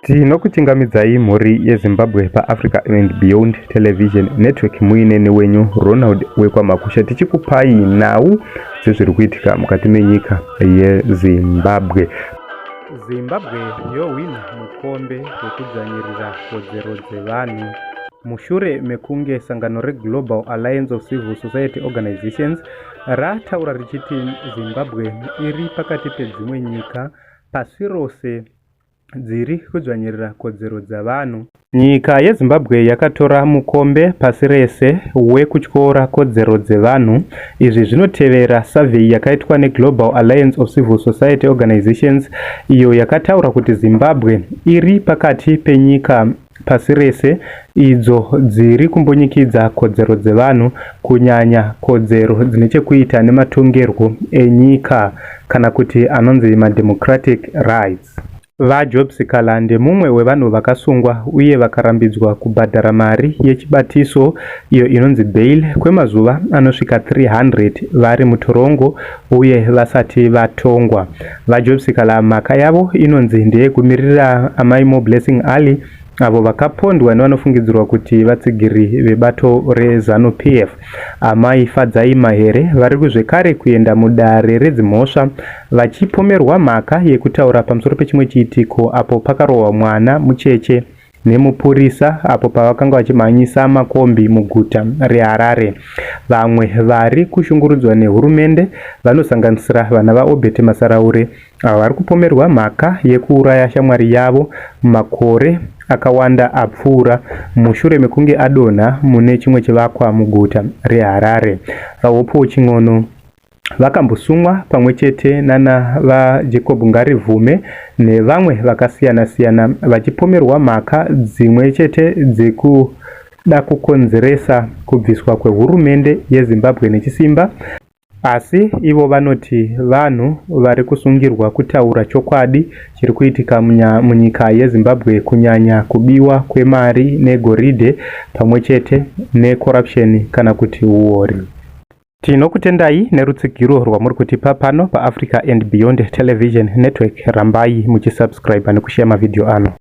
Tinokuchingamidzai mhuri yeZimbabwe paAfrica and Beyond Television Network muine newenyu Ronald wekwaMakusha tichikupai nhau dzezviri kuitika mukati menyika yeZimbabwe. Zimbabwe yohwina mukombe wekudzvanyirira kodzero dzevanhu mushure mekunge sangano reGlobal Alliance of Civil Society Organizations rataura richiti Zimbabwe iri pakati pedzimwe nyika pasi rose dziri kudzvanyirira kodzero dzavanhu. Nyika yeZimbabwe yakatora mukombe pasi rese wekutyora kodzero dzevanhu. Izvi zvinotevera survey yakaitwa neGlobal Alliance of Civil Society Organizations iyo yakataura kuti Zimbabwe iri pakati penyika pasi rese idzo dziri kumbunyikidza kodzero dzevanhu kunyanya kodzero dzine chekuita nematongerwo enyika kana kuti anonzi mademocratic rights. VaJob Sikhala ndemumwe wevanhu vakasungwa uye vakarambidzwa kubhadhara mari yechibatiso iyo inonzi bail kwemazuva anosvika 300 vari mutorongo uye vasati vatongwa. VaJob Sikhala mhaka yavo inonzi ndeyekumirira Amai Moreblessing Ali avo vakapondwa nevanofungidzirwa kuti vatsigiri vebato reZanu PF. Amai Fadzai Mahere vari zvekare kuenda mudare redzimhosva vachipomerwa mhaka yekutaura pamusoro pechimwe chiitiko apo pakarohwa mwana mucheche nemupurisa apo pavakanga vachimhanyisa makombi muguta reHarare. Vamwe vari kushungurudzwa nehurumende vanosanganisira vana vaObert Masaraure avo vari kupomerwa mhaka yekuuraya shamwari yavo makore akawanda apfuura mushure mekunge adonha mune chimwe chivakwa muguta reHarare. VaHopewell Chin'ono vakambosungwa pamwe chete nana vaJacob Ngarivhume nevamwe vakasiyana-siyana vachipomerwa mhaka dzimwe chete dzekuda kukonzeresa kubviswa kwehurumende yeZimbabwe nechisimba. Asi ivo vanoti vanhu vari kusungirwa kutaura chokwadi chiri kuitika munyika yeZimbabwe kunyanya kubiwa kwemari negoridhe pamwe chete necorruption kana kuti huori. Tinokutendai nerutsigiro rwamuri kutipa pano paAfrica and Beyond Television Network. Rambai muchisubscribe nekushare mavhidhiyo ano.